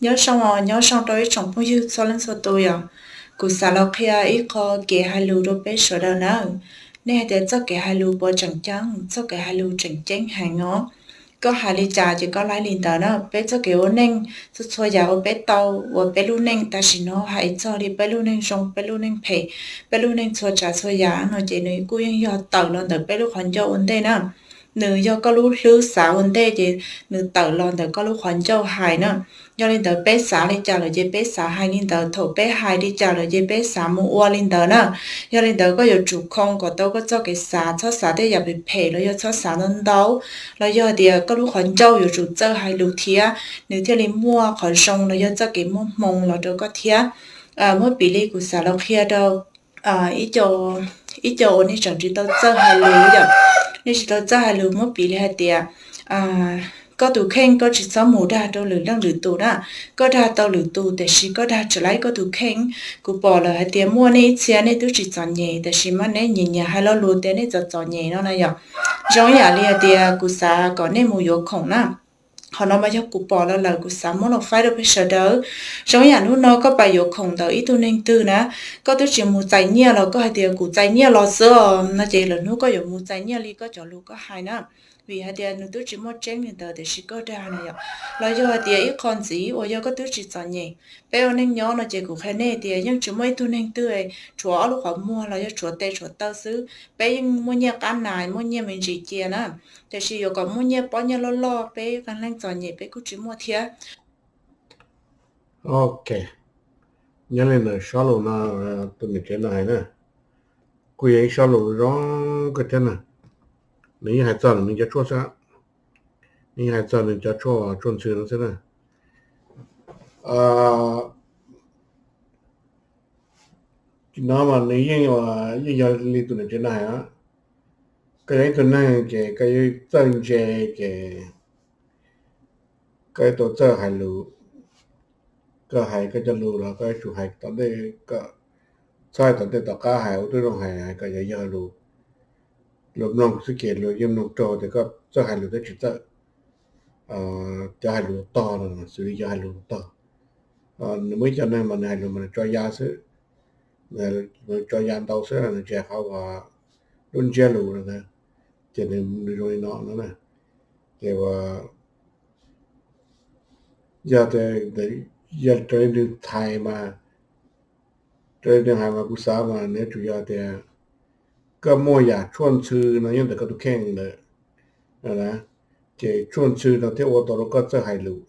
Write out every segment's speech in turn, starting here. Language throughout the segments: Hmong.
Nyob zoo os, nyob zoo rau ib tsoom phooj ywg txhua leej txhua tus yom. Kuv xav los qhia ib qho kev hais lus rau peb sawv daws na. Nej hais tias txoj kev hais lus puas tseem ceeb, txoj kev hais lus tseem ceeb heev os. Koj hais li cas ces koj laib li ntawd na. Peb txoj kev ua neej, txhua txhua yam uas peb tau ua peb lub neej tam sim no hais txog li peb lub neej zoo, peb lub neej phem, peb lub neej txhua tsav txhua yam no ces nws kuj yeej yog tawm los ntawm peb lub qhov ncauj ua ntej na. Nws yog koj lub hlwb xav ua ntej ces nws tawm los ntawm koj lub qhov ncauj hais na. Yog li ntawd peb xav li cas lawm ces peb xav hais li ntawd, thaum peb hais li cas lawm ces peb xav mus ua li ntawd na. Yog li ntawd koj yuav tsum khoo kom tau koj txoj kev xav, txhob xav tej yam phem phem los yog txhob xav ntau ntau, los yog tias koj lub qhov ncauj yuav tsum txawj hais lus thiab nws thiaj li muaj qhov zoo los yog txoj kev muaj hmoo los rau koj thiab. Muab piv li kuv xav los qhia rau ib co uas nej tseem tsis tau txawj hais lus yom. Nej tsis tau txawj hais lus, muab piv li hais tias koj tus kheej koj tsis txhob mus dag rau lwm leej lwm tus na. Koj dag tau lwm tus tiam sis koj dag tsis laib koj tus kheej. Kuv pom lawm hais tias muaj nej ib txhia nej twb tsis txom nyem tiam sis mas nej nyiam nyiam hais lo lus tias nej txom txom nyem no na yom. Zoo ib yam li hais tias kuv xav kom nej mus yuav khoom na. Qhov no mas yog kuv pom los lawm kuv xav muab los faib rau peb sawv daws. Zoo ib yam hnub no koj pais yuav khoom ntawm ib tug neeg twg na, koj twb tsis mus txais nyiaj los koj hais tias kuv txais nyiaj los xwb os no ces lwm hnub koj yuav mus txais nyiaj li koj cov lus koj hais na. Vim hais tias nws twb tsis muaj tseeb li ntawd tiam sis koj dag na yom. Los yog hais tias ib qho ntxiv uas yog koj twb tsis txom nyem, peb ua neej nyob no ces kuv qhia nej tias yeej tsis muaj ib tug neeg twg tshuav ob lub qhov muag los yog tshuav tes tshuav taw xwb. Peb yeej muaj nyiaj qab nas muaj nyiaj me ntsis cia na, tiam sis yuav kom muaj nyiaj pob nyiaj loj loj peb qee leej txom nyem peb kuj tsis muaj thiab. Ok, nyob li ntawd sob lus no, tus niam tsev no hais na, kuj yog ib sob lus zoo kawg thiab na. Nws yeej hais txog nws cov tshuaj xwb, nws yeej hais txog nws cov tshuaj, tshuaj ntxhw no xwb na. No mas nws yeej, yeej yog li tus niam tsev no hais, koj yog ib tug neeg ces koj yuav txawj ntse ces koj yuav tau txawj hais lus. Koj hais koj cov lus los koj yuav tsum hais tom ntej, txhob hais tom ntej tom qab, hais ua tib zoo hais kom yog yog lus, luag mloog xwb ces luag yeej mloog raug tias koj txawj hais lus thiab tsis txawj. Cov hais lus tog no xws li cov hais lus tog, nws muaj ib co neeg mas nws hais lus mas nws tso ya xwb, nws tso ya ntau xwb, nws tsis hais qhov uas lub ntsiab lus no, ces nws zoo li no no na. Ces uas yog, yog raws li nws hais mas, raws li nws hais mas kuv xav mas nws yuav tsum yog tias koj muaj yam tshuaj ntxhw no nyob ntawm koj tus kheej ntawd, ces tshuaj ntxhw no thiaj ua tau rau koj txawj hais lus.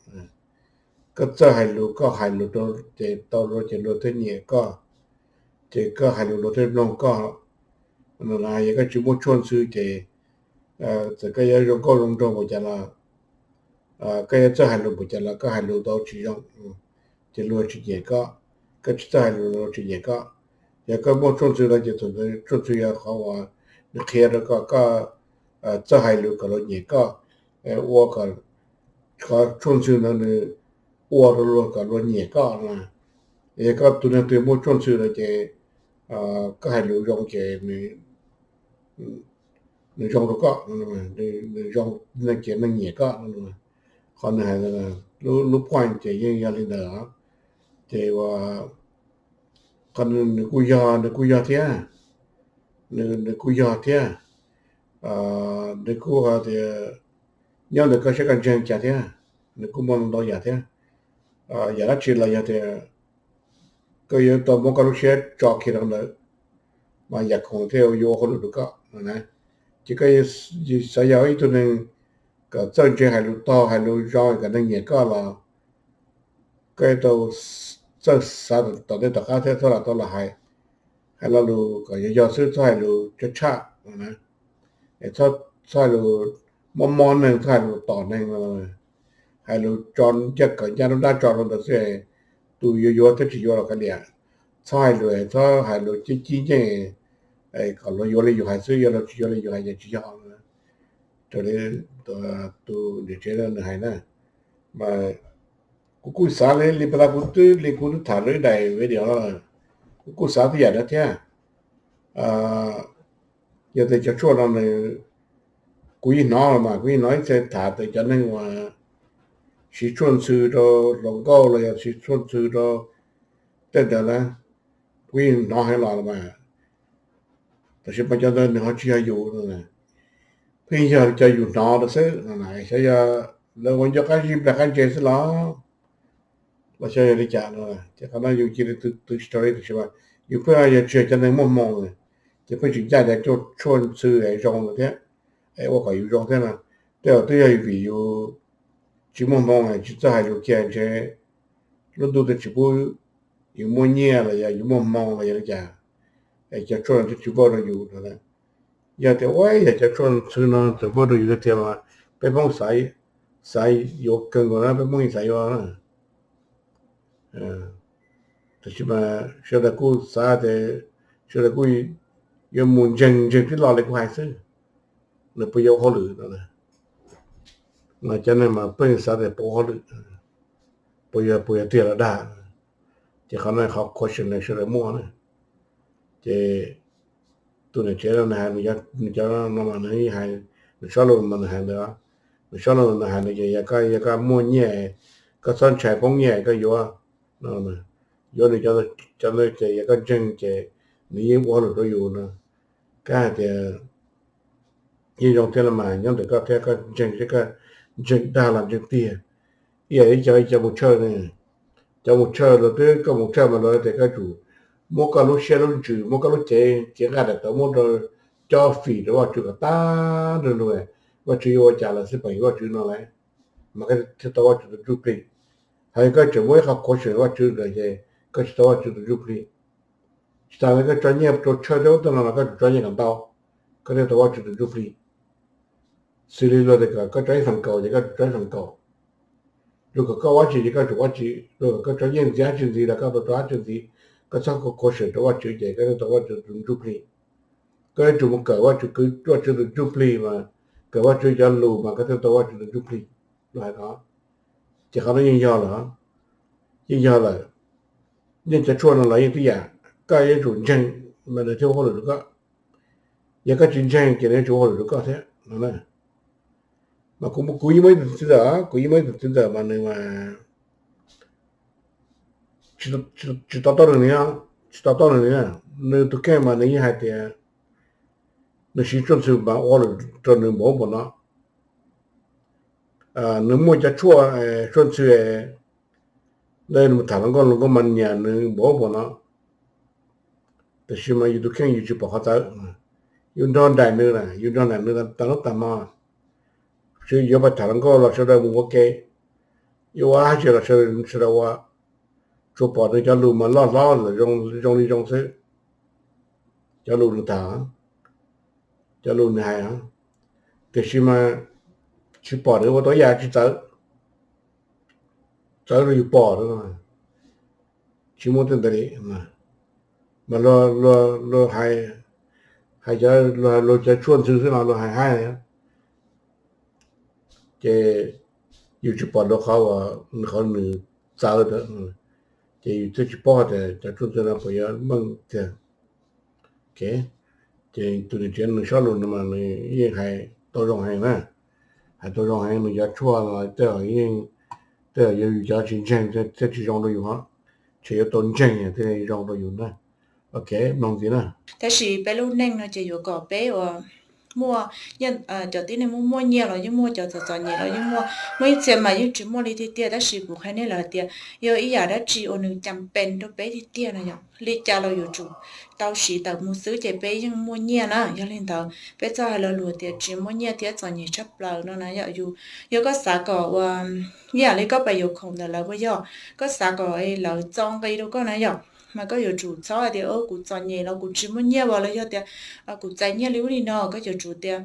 Koj txawj hais lus, koj hais lus rau ces tau rau ces luag thiaj nyiam koj, ces koj hais lus luag thiaj mloog koj. Yog koj tsis muaj tshuaj ntxhw ces txawm koj yuav zoo nkauj zoo nraug npaum cas los, koj yuav txawj hais lus npaum cas los koj hais lus tau tsis zoo, ces luag tsis nyiam koj. Koj tsis txawj hais lus los luag tsis nyiam koj. Yog koj muaj tshuaj ntxhw no ces thaum ntawd tshuaj ntxhw yog qhov uas nws qhia rau koj, koj txawj hais lus kom luag nyiam koj, ua kom qhov tshuaj ntxhw ntawd nws ua rau luag kom luag nyiam koj no. Yog koj tus neeg twg muaj tshuaj ntxhw no ces koj hais lus zoo ces nws zoo rau koj, nws zoo, neeg ces neeg nyiam koj. Qhov nws hais, lub point ces yeej yog li ntawd. Ces uas qhov nws kuj yog, nws kuj yog thiab, nws kuj yog thiab, nws kuj hais tias nyob ntawm koj siab koj ntseeg cas thiab, nws kuj muaj ntau yam thiab. Yam dab tsi los yog tias koj yuav tau muab koj lub siab tso kiag rau ntawd, mas yam khoom thiaj yuav ua hauj lwm rau koj no na. Ces koj xav yog ib tug neeg kom txawj ntse hais lus tog hais lus zoo kom neeg nyiam koj los koj yuav tau txawj xav tom ntej tom qab thiab txhob lam tau los hais, hais lo lus kom yog yog xwb, txhob hais lus tshaj tshaj no na. Txhob hais lus mob mob neeg, txhob hais lus tom neeg no. Hais lus tso ncaj kom ncaj lub dab tso rau ntawd xwb, tus yuav yuav thiab tsis yuav los kav liam. Txhob hais lus, txhob hais lus cib cib nyeej kom luag yuav li yus hais xwb, yog luag tsis yuav li yus hais ces tsis yog. Raws li tus niam tsev no nws hais na, mas kuv kuj xav li, li pas tas kuv twb li kuv twb tham lawv ib daim video no, kuv kuj xav tej yam no thiab. Yog tias cov tshuaj no nws, kuv yeej hnov los mas kuv yeej hnov ib txhia tham tias cov neeg uas siv tshuaj ntxhw rau hluas nkauj los yog siv tshuaj ntxhw rau tej ntawd na, kuv yeej hnov heev los mas, tab sis mas cov ntawd nws ho tsis yog yus no, pheej yog cov yus hnov rau xwb no, xyov yog lawv ua ncauj qab zib nplag qab ntse xwb los, los xyov yog li cas no. Ces qhov no yus cia li twv story tab sis mas yus pheej yog tsis yog cov neeg muaj hmoo, ces pheej tsis ncaj cov tshuaj ntxhw es zoo no thiab, es ua kom yus zoo thiab no. Tej zaum twb yog vim yus tsis muaj hmoo tsis txawj hais lus kiag ntshe lub ntuj twb tsis pub yus muaj nyiaj los yog yus muaj hmoo los yog li cas, es cov tshuaj no twb tsis vauj rau yus no. Yog tias ua yog cov tshuaj ntxhw no txawm vauj rau yus tiag tiag mas peb Hmoob xav, xav yuav kawg nkaus na, peb Hmoob yeej xav yuav. Tab sis mas sawv daws kuj xav tias sawv daws kuj yuav mus ntseeg ntseeg tib lo li kuv hais xwb, nws puas yuav ua hauj lwm no. Mas cov neeg mas pheej xav tias puas ua hauj lwm, puas yog, puas yog tiag los dag. Ces qhov no qhov question no sawv daws muaj na. Ces tus niam tsev no nws hais, nws cov no mas nws hais, nws sob lus mas nws hais ntawd, nws sob lus nws hais nws ces yog koj, yog koj muaj nyiaj, koj txhob ntshai poob nyiaj koj yuav, yuav nws cov ntawd ces yog koj ntseeg ces nws yeej ua hauj lwm rau yus no. Kab hais tias yeej zoo thiab los mas nyob ntawm koj thiab, koj ntseeg thiab, koj ntseeg dag los ntseeg tiag. Ib yam li cov, cov mus tshawj ne, cov mus tshawj los twb, koj mus tshawj mas luag tias koj tsum muab koj lub siab lub ntsws, muab koj lub cev, cev nqaij daim tawv muab rau, cob fim rau Vajtswv kom tag nrho lug, Vajtswv yuav ua cas los xij peem Vajtswv no lawm, mas koj thiaj tau Vajtswv tus ntsuj plig. Hos yog koj tseem muab ib qho question Vajtswv lawm ces koj tsis tau Vajtswv tus ntsuj plig. Tsis tas li koj tso nyiaj rau tshawj thiab ub tej no los koj tsum tso nyiaj kom ntau, koj thiaj tau Vajtswv tus ntsuj plig. Xws li luag tias kom koj tso ib feem kaum ces koj tsum tso ib feem kaum. Luag kom koj ua dab tsi ces koj tsum ua dab tsi, luag kom koj tso nyiaj ntxiv dab tsi ntxiv los koj tau tso dab tsi ntxiv. Koj txhob question rau Vajtswv ces koj thiaj tau Vajtswv tus ntsuj plig. Koj yuav tsum mus kawm Vajtswv, Vajtswv tus ntsuj plig mas, kawm Vajtswv cov lus mas koj thiaj tau Vajtswv tus ntsuj plig. Luag hais no, ces qhov no yeej yog lawm, yeej yog lawm. Yeej cov tshuaj no los yeej tib yam, koj yuav tsum ntseeg mas nws thiaj ua hauj lwm rau koj. Yog koj tsis ntseeg ces nws yuav tsis ua hauj lwm rau koj thiab no na. Mas kuv, kuv yeej muaj ib tug txiv ntxawm, kuv yeej muaj ib tug txiv ntxawm mas nws mas tsis, tsis to taub nws li, tsis to taub nws li na. Nws tus kheej mas nws yeej hais tias nws siv tshuaj ntxhw mas ua hauj lwm rau nws npaum ub npaum no. Nws muaj cov tshuaj, tshuaj ntxhw, nws tham hluas nkauj, hluas nkauj mas nyiam nws npaum ub npaum no. Tab sis mas yus tus kheej yus tsis pom qhov txawv, yus nrog nraim nws, yus nrog nraim nws tag hnub tag hmo. Sawv yuav pais tham hluas nkauj los sawv daws mus ua ke, yuav ua dab tsi los sawv daws ua, tsuas pom nws cov lus mas loj hlob zoo li zoo xwb. Cov lus nws tham, cov lus nws hais, tiam sis mas tsis pom nws ua tau ib yam tsis txawv, txawv rau yus pom, tsis muaj tej ntawd li. Mas luag, luag hais, hais cov, luag hais luag cov tshuaj ntxhw xwb no luag hais haib, ces yus tsis pom dua qhov uas nws, qhov nws txawv ntawd, ces yus thiaj tsis paub tias cov tshuaj ntxhw no puas yuav meej tiag. Ces tus niam tsev nws sob lus no mas nws yeej hais tau zoo heev na, hais tau zoo heev, nws cov tshuaj los tej zaum yeej, tej zaum yog yus cov tsis ntseeg thiaj tsis zoo rau yus, ntshe yuav tau ntseeg thiaj zoo rau yus na. Ok, mloog ntxiv na. Tab sis peb lub neej no ces yuav kom peb uas muaj, cov tib neeg muaj muaj nyiaj los yeej muaj, cov txom txom nyem los yeej muaj, muaj ib txhia mas yeej tsis muaj li tiag tiag. Tab sis kuv qhia nej lawm hais tias yog ib yam dab tsi uas nws cas pes rau peb tiag tiag no yog li cas los yuav tsum tau siv tawm mus xwb ces peb yeej muaj nyiaj na. Yog li ntawd peb txhob hais lo lus tias tsis muaj nyiaj thiab txom nyem tshaj plaws no na yom. Yus, yog koj xav kom ua, ib yam li koj pais yuav khoom ntawm lawv puas yog, koj xav kom lawv txo nqi rau koj na yom, mas koj yuav tsum txhob hais tias kuv txom nyem los kuv tsis muaj nyiaj los yog tias kuv txais nyiaj li ub li no, koj yuav tsum tias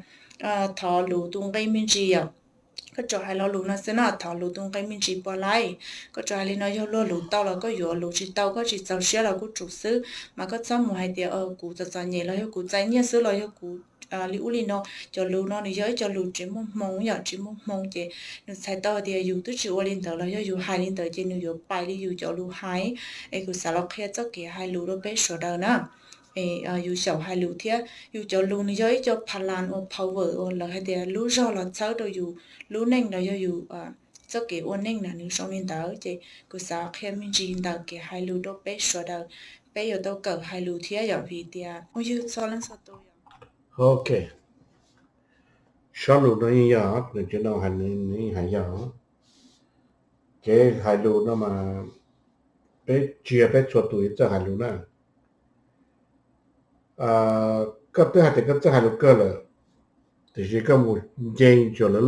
thov luv tus nqi me ntsis yom. Koj tsuas hais lo lus no xwb no, thov luv tus nqi me ntsis puas laij. Koj tsuas hais li no, yog luag luv tau los koj yuav, luv tsis tau koj tsis txaus siab los kuj tsum xwb. Mas koj txhob mus hais tias kuv txom txom nyem los yog kuv txais nyiaj xwb los yog kuv li ub li no. Cov lus no nws yog ib co lus tsis muaj hmoo yom, tsis muaj hmoo ces nws txhais tau tias yus twb tsis ua li ntawd los yog yus hais li ntawd ces nws yuav pais li yus cov lus hais. Es kuv xav los qhia txoj kev hais lus rau peb sawv daws na. Es yus xyaum hais lus thiab yus cov lus nws yog ib co phalas uas power uas lawv hais tias lub zog los txhawb rau yus lub neej los yog yus txoj kev ua neej na nws zoo li ntawd. Ces kuv xav qhia me ntsis ntawm kev hais lus rau peb sawv daws, peb yuav tau kawm hais lus thiab yom, vim tias ua yog txhua leej txhua tus yom. Ok, sab lus no yeej yog nws tsis no hais, nws yeej hais yog kev hais lus no mas peb tsis yog peb txhua tus yuav txawj hais lus na. Koj twb hais tias koj txawj hais lus kawg lawm, tiam sis koj mus nce ntsuas lawv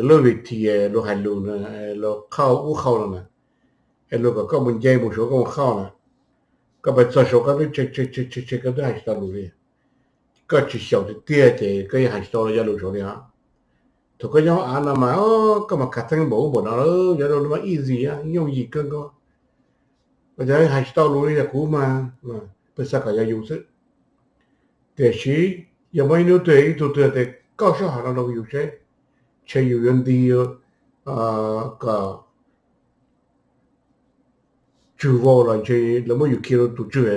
lub vim thim luag hais lus na, luag qhauj ub qhauj no na, es luag kom koj mus nce mus saud koj mus qhauj na, koj pais txog saud koj twb tseg tseg tseg tseg koj twb hais tsis tau lus li. Koj tsis xyaum tiag tiag ces koj yeej hais tsis tau cov lus saud li os. Thaum koj nyob av no mas koj mas khav theeb npaum ub npaum no lawm, cov lus no mas easy, yooj yim kawg nkaus. Ua cas hais tsis tau lus li yog kuv mas, peb xav kom yog yus xwb. Tiam sis yog muaj ib hnub twg ib tug twg tias koj soj hom no rau yus seb, ntshe yus yuav nti kom tswg vau los ntshe lawv muab yus khi rau tus tswg,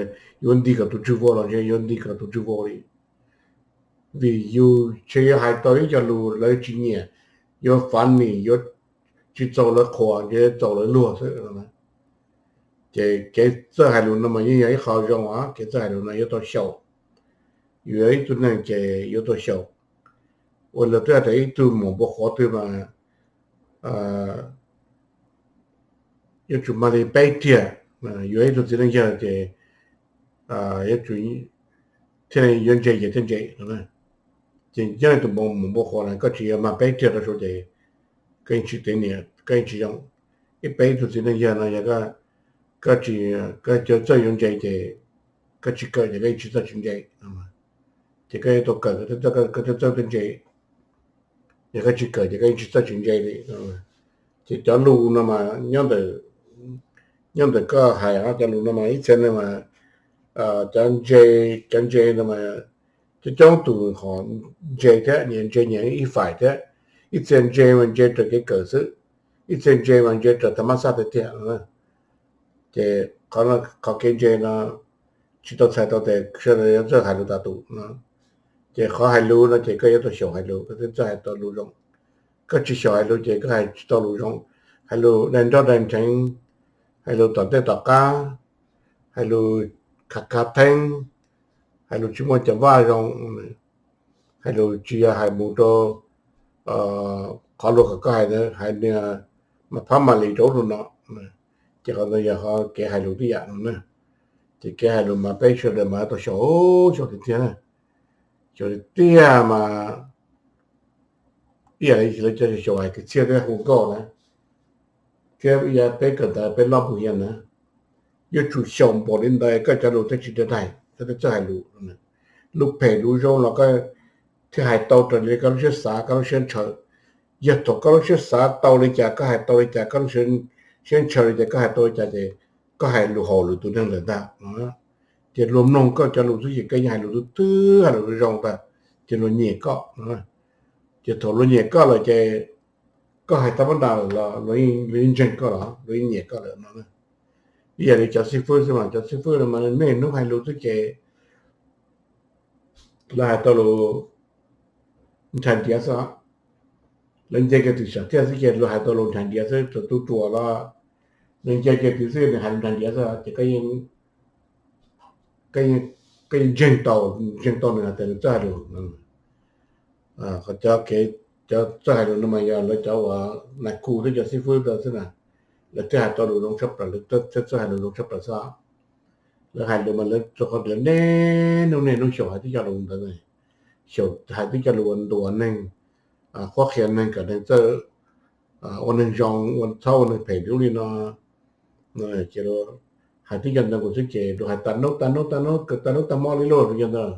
yuav nti kom tus tswg vau los ntshe yuav nti kom tus tswg vau li. Vim yus ntshe yuav hais tau ib co lus lawv tsis nyiam, yuav funny, yuav tsis txaus lawv qhuas, ntshe txaus lawv luag xwb. Ces kev txawj hais lus no mas yeej yog ib qho zoo os, kev txawj hais lus no yuav tau xyaum. Yus yog ib tug neeg ces yuav tau xyaum. Ua li twb hais tias ib tug muam npua qhuav twg mas yuav tsum mag li peb tiag, yuav ib tug txiv neej yawg ces yuav tsum thiaj li yuav ntse ces thiaj ntse. Ces nyob li tus muam npua qhuav na, koj tsis yog mag peb tiag rau saud ces koj yeej tsis tiav niam, koj yeej tsis zoo. Ib peb ib tug txiv neej yawg no yog koj tsis, koj cov txawj yuav ntse ces koj tsis kawm ces koj yeej tsis txawj tsis ntse. Ces koj yuav tau kawm koj thiaj txawj thiaj ntse. Yog koj tsis kawm ces koj yeej tsis txawj tsis ntse li. Ces cov lus no mas nyob ntawm, nyob ntawm koj hais cov lus no mas ib txhia neeg mas cov ntse, cov ntse no mas coob coob tus ho ntse thiab, nyias ntse nyias ib fais thiab. Ib txhia ntse mas ntse raws kev kawm xwb, ib txhia ntse mas ntse raws tag mab xaj tiag tiag. Ces qhov kev ntse no tsis tau txhais tau tias sawv daws yuav txawj hais lus tas tus no. Ces qhov hais lus no ces koj yuav tau xyaum hais lus koj thiaj txawj hais tau lus zoo. Koj tsis xyaum hais lus ces koj hais tsis tau lus zoo. Hais lus daig nroj daig nrheev, hais lus tom ntej tom qab, hais lus khav khav theeb, hais lus tsis muaj cov vaj zoo, hais lus tsis yog hais mus rau qhov luag kom koj hais, hais niag mas phab mam li rau ub rau no. Ces qhov ntawd yog qhov kev hais lus tib yam no na. Ces kev hais lus mas peb sawv daws mas tau xyaum, xyaum tiag tiag na. Xyaum tiag tiag mas ib yam li lawv cov xyaum hais kwv txhiaj thiab hu nkauj na, thiab ib yam peb kawm ntawv peb loj mus hiam na, yuav tsum xyaum npaum li ntawd koj cov lus thiaj tsis daig daig, koj thiaj txawj hais lus. Lus phem lus zoo los koj thiaj hais tau raws li koj lub siab xav koj lub siab ntshaw. Yog thaum koj lub siab xav tau li cas koj hais tau li cas, koj lub siab ntshaw li cas koj hais tau li cas ces koj hais lus haum lwm tus neeg lawm ntag. Ces luag mloog koj cov lus xwb ces koj yeej hais lus twb twb hais lus zoo tag, ces luag nyiam koj. Ces thaum luag nyiam koj lawm ces koj hais tau pab nra lawm los luag yeej ntseeg koj los luag yeej nyiam koj lawm no. Ib yam li cov xib fwb xwb mas cov xib fwb no mas niaj hnub hais lus xwb ces lawv hais tau lus nrhais ntiav xwb. Lawv nce kiag twm sam thiaj xwb ces luag hais tau lus nrhais ntiav xwb, thaum tus ruam los nws nce kiag twm xwb nws hais lus nrhais ntiav xwb ces koj yeej ntseeg tau, ntseeg tau nws hais tias nws txawj hais lus. Qhov cov kev, cov txawj hais lus no mas yog lawv cov uas nas khu thiab cov xib fwb xwb na, lawv thiaj hais tau lus zoo tshaj plaws, lawv thiaj txawj hais lus zoo tshaj plaws xwb. Lawv hais lus mas lawv rau qhov lawv niaj hnub niaj hnub xyaum hais tib co lus ntawd, xyaum hais tib co lus uas ntuas neeg, qhuab qhia neeg kom neeg txawj ua neeg zoo, ua txhob ua neeg phem li ub li no. Ces hais tib co ntawd nkaus xwb ces luag hais tag hnub tag hnub tag hnub kawm tag hnub tag hmo li luaj li ntawd,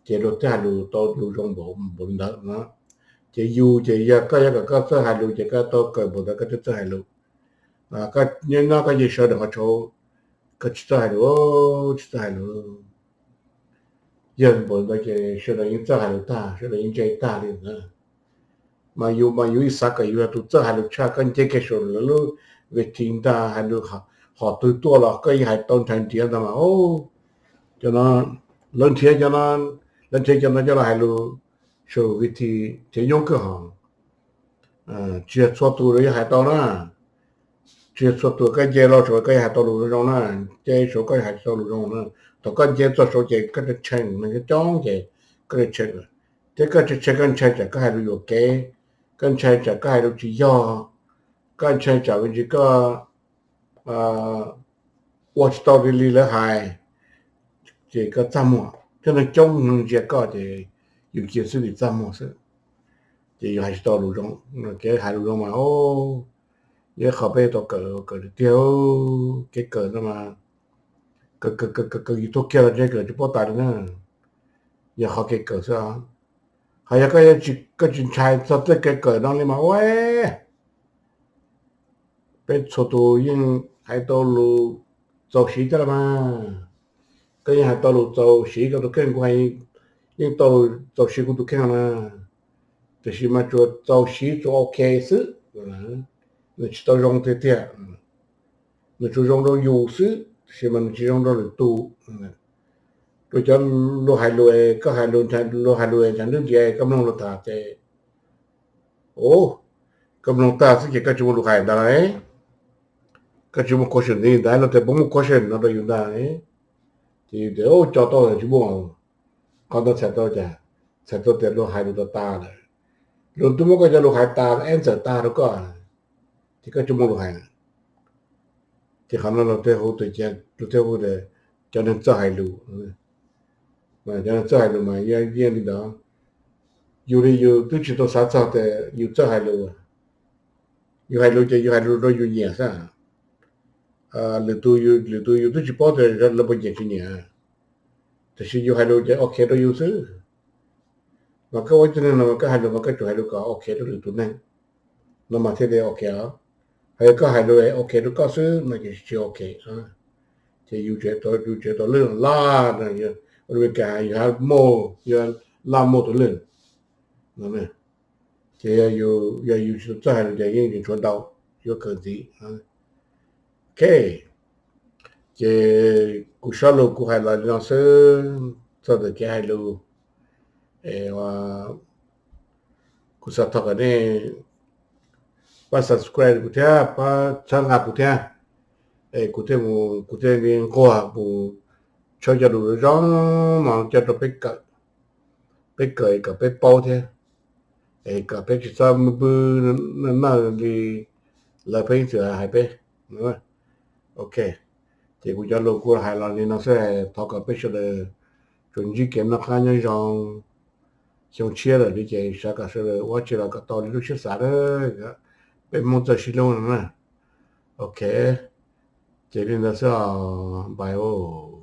ces luag thiaj hais lus tau lus zoo npaum li ntawd na. Ces yus ces yog koj yuav kom koj txawj hais lus ces koj tau kawm npaum ntawd koj thiaj txawj hais lus. Koj nyob nyob koj yeej sawv daws qhov tshauv, koj tsis txawj hais lus, tsis txawj hais lus. Yog npaum ntawd ces sawv daws yeej txawj hais lus tag, sawv daws yeej ntse tag li ntawd. Mas yus mas yus ib xav kom yus yog tus txawj hais lus tshaj, koj nce kiag saum lawv lub vij thi ntag hais lus, hom twg tuaj los koj yeej hais tau nrhais nrhiav ntag mas. Cov no, lawv nrhiav cov no, lawv nrhiav cov no coj los hais lus saum vij thi nrhiav nyoob kawg hos. Tsis yog txhua tus yuav hais tau na. Tsis yog txhua tus koj nce los saud koj yuav hais tau lus zoo na. Nce saud koj hais tsis tau lus zoo na. Thaum koj nce txog saud ces koj tshee tshee, neeg coob coob ces koj tshee tshee. Thiab koj tshee tshee koj ntshai tsam koj hais lus yuam kev, koj ntshai tsam koj hais lus tsis yog, koj ntshai tsam me ntsis koj ua tsis tau li li lawv hais, ces koj txaj muag thiab neeg coob neeg ntsia koj ces yus cia xwb li txaj muag xwb. Ces yus hais tsis tau lus zoo, kev hais lus zoo mas, yog qhov peb tau kawm, kawm tiag tiag, kev kawm no mas kawm kawm kawm kawm yus tuag kiag los ntshe kawm tsis paub tas li na. Yog qhov kev kawm xwb. Ho yog koj tsis, koj tsis ntshai txog tej kev kawm no li mas ua peb txhua tus yeej hais tau lus txaus siv thiab los mas. Koj yeej hais tau lus txaus siv koj tus kheej, kuv yeej tau lus txaus siv kuv tus kheej na. Tiam sis mas tsuas txaus siv tsuas ok xwb. Nws tsis tau zoo tiag tiag. Nws tsuas zoo rau yus xwb tiam sis mas nws tsis zoo rau lwm tus. Rau cov luag hais lus, koj hais lus, luag hais lus ntshav nruab nrhiav koj mloog luag tham ces, o, koj mloog tag xwb ces koj tsis muaj lus hais ntawd lawm. Koj tsis muaj question ntxiv ntag, luag tias puas muaj question no rau yus ntag. Ces yus tias, o, co tau tsis muaj. Qhov ntawd txhais tau cas? Txhais tau tias luag hais lus tas tas lawm. Luag twb muab koj cov lus hais tas, answer tas rau koj, ces koj tsis muaj lus hais. Ces qhov no luag thiaj hu tias, luag thiaj hu tias cov neeg txawj hais lus. Cov neeg txawj hais lus mas yeej li ntawd. Yus li yus twb tsis tau xav txog tias yus txawj hais lus. Yus hais lus ces yus hais lus rau yus nyiam xwb. Lwm tus, lwm tus yus twb tsis paub tias lawv puas nyiam tsis nyiam, tiam sis yus hais lus ces ok rau yus xwb. Mas koj ua ib tug neeg no mas koj hais lus mas koj tsum hais lus kom ok rau lwm tus neeg, no mas thiaj li ok os. Ho yog koj hais lus ok rau koj xwb no ces tsis ok. Ces yus tseem, yus tseem tau lwj laj, ua li Meskas yus hais muaj, yus laj muaj tus lwj. Ces yog yus tsis txawj hais lus ces yeej tseem tshuav ntau yuav kawm ntxiv. Ok, ces kuv zaj lus kuv hais los li no xwb txog ntawm kev hais lus. Kuv xav thov kom nej pab subscribe kuv thiab pab txhawb nqa kuv thiab. Es kuv thiaj mus, kuv thiaj li nquag mus tshawb cov lus zoo no coj rau peb kawm, peb kawm kom peb paub thiab, es kom peb tsis txhob pw nawj li lawv pheej txwm hais peb. Ok, ces kuv cov lus kuv hais los li no xwb, thov kom peb sawv daws tsuas ntsib kev noj qab nyob zoo. Xyoo tshiab lawm li ces xav kom sawv daws ua tsi los kom tau li lub siab xav, peb Hmoob txawj sib hlub no na. Ok, ces li ntawd xwb os, bye os.